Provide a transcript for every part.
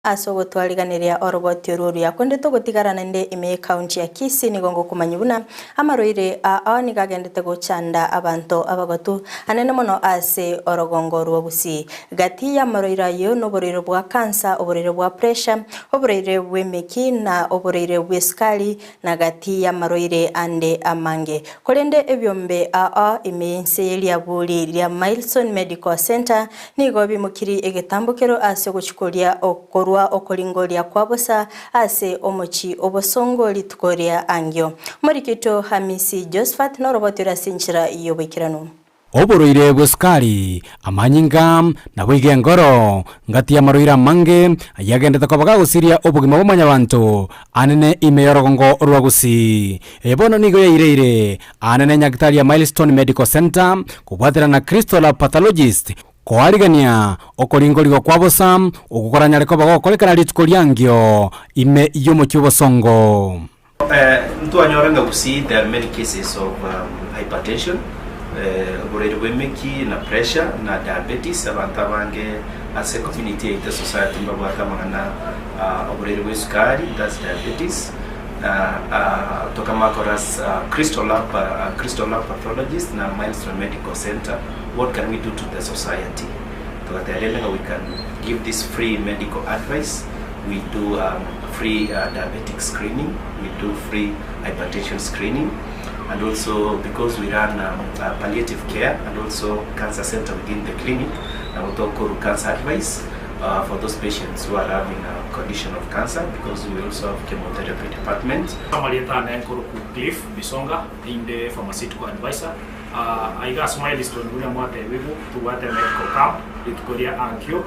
Ase ogotwariganeria oroboti orwo oruya konde togotigara naende ime y'ecounty ya Kisii nigo ngokomanyia buna amarwaire ao nigo agendete gochanda abanto abagotu anene mono ase orogongo rwa Gusii. Gati y'amarwaire ayio noborwaire bwa cancer, oborwaire bwa pressure, oborwaire bw'emeki na oborwaire bw'esukari na gati y'amarwaire ande amange. Korende ebiombe ao ime y'ense ye riaburi ria Milestone Medical Centre nigo bimokirie egetambokero ase ogochia koria korwa okoringoria kwa bosa ase omochie obosongo rituko ria angio. Omoriki oito Hamisi Josphat noroboti ore ase enchera y'oboikeranu. Oborwaire bw'esukari, amanyinga, naboigo engoro, ngati y'amarwaire amange ayagendete koba gagosiria obogima bwa mwanyabanto anene ime y'orogongo rwa Gusii. Eye bono nigo yaireire anene nyagitari ya Milestone Medical Centre kobwaterana na Crystal Lab Pathologist koarigania okoringorigwa kwa bosa okwo koranyare koba gokorekana rituko riangio ime y'omochie obosongo. Ntwanyora ng'a Gusii there are many cases of hypertension, oborwaire bwa emeki na pressure na diabetes, abanto abange ase ecommunity yaito esociety mbabwate amang'ana oborwaire bwa esukari that's diabetes, tokamanya korora as Crystal Lab, Crystal Lab Pathologist na Milestone Medical Centre what can we do to the society, togateba rende ng'a we can give this free medical advice. We do free diabetic screening, we do free hypertension screening and also because we run palliative care and also cancer center within the clinic, nabo tokorwa cancer advice for those patients who are having a condition of cancer because we also have chemotherapy department. Amarieta ane nkorokwa Cliff Bisonga, inde pharmaceutical advisor. Aiga ase Milestone buna mwatebigwe tobwate medical camp rituko ria ankio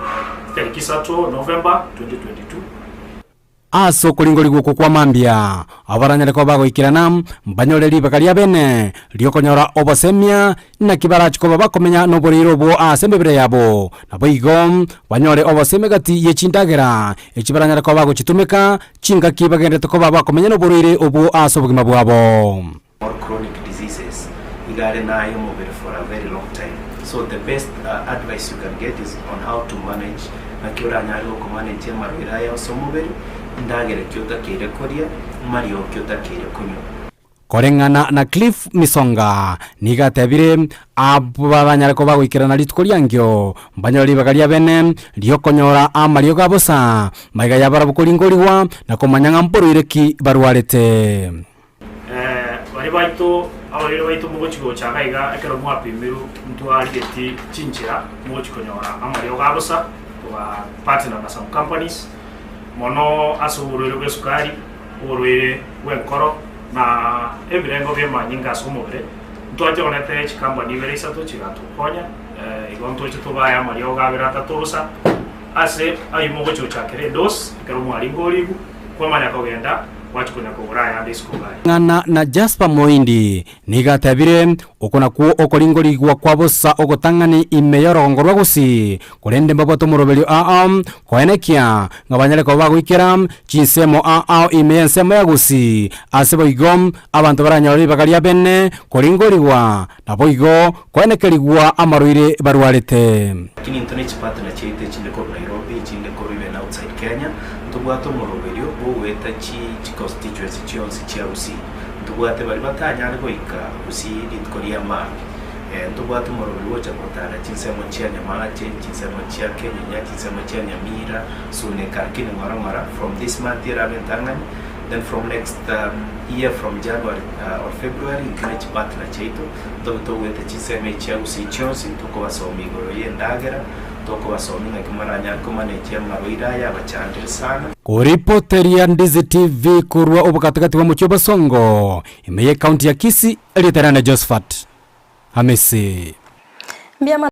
tariki isato November 2022. Ase okoringorigwa okwo kwa mambia, abaranyare koba bagoikerana, mbanyore ribaga ria bene ri'okonyora obosemia, naki barache koba bakomenya noboriri obwo ase emebere yabo, naboigo banyore obosemia gati ye chindagera echi baranyare koba bagochitumeka chingaki bagenderete koba bakomenya noborwaire obwo ase obogima bwabo. Or chronic diseases iga are naye omobere for a very long time so the best advice you can get is on how to manage naki oranyare gokomanage amarwaire aya ase omobere, endagera ki otakeire koria, mariogo ki otakeire konywa. Koreng'ana na Cliff Misonga, nigo atebire abwo baranyare koba goikerana rituko riankio, mbanyore ribaga ria bene ri'okonyora amariogo a bosa, maiga yabarabwo koringorigwa na komanya ng'a mborwaire ki barwarete. Baria baito, abarwaire baito mogochia gocha iga iga ekero mwapimirwe ntwarigetie chinchera mogochia konyora amariogo a bosa, toga partner na some companies, mono ase oborwaire bwa esukari, oborwaire bwa enkoro, na ebirengo bia amanyinga ase omobere, ntwachorete chicompany ibere isato chigatokonya, igo ntoche tobae amariogo abere atato bosa, ase ayio mogochia gochakera edose ekero mwaringorigwe, kwamanya kogenda. Gwachia konya kogora ayande isiko gaye. Ng'ana na Jasper Moindi nigo atebire, Oko nakwo okoringorigwa kwa bosa ogotang'ani ime y'orogongo rwa Gusii, korende mbabwate omoroberio ao koenekia ng'a banyare koba bagoikera chinsemo ao ime y'ensemo ya Gusii, ase boigo abanto baranyore ribaga ria bene koringorigwa naboigo koenekerigwa amarwaire barwarete. Lakini intwe ne chipartner chiaito echinde korwa Nairobi, echinde korwa even outside Kenya, ntobwate omoroberio bwogoeta chi chiconstituency chionsi chia Gusii. Ntobwate baria batanyare goika Gusii rituko ria maambia. Ntobwate omoroberio gocha gotara chinsemo chia Nyamache, chinsemo chia Kenyenya, chinsemo chia Nyamira, Suneka lakini ng'ora ng'ora from this month erabe entang'ani then from next year from January or February intwe ne chipartner chiaito ntobe togoeta chinsemo echi chia Gusii chionsi tokobasomia igoro y'endagera, tokobasomia ng'aki moranyare komanage amarwaire aya abachandire sana. Koripoteria Ndizi TV korwa obogatigati bw'omochie o Bosongo, ime y'ecounty ya Kisii, erieta riane Josephat Hamisi. Mbuya mono.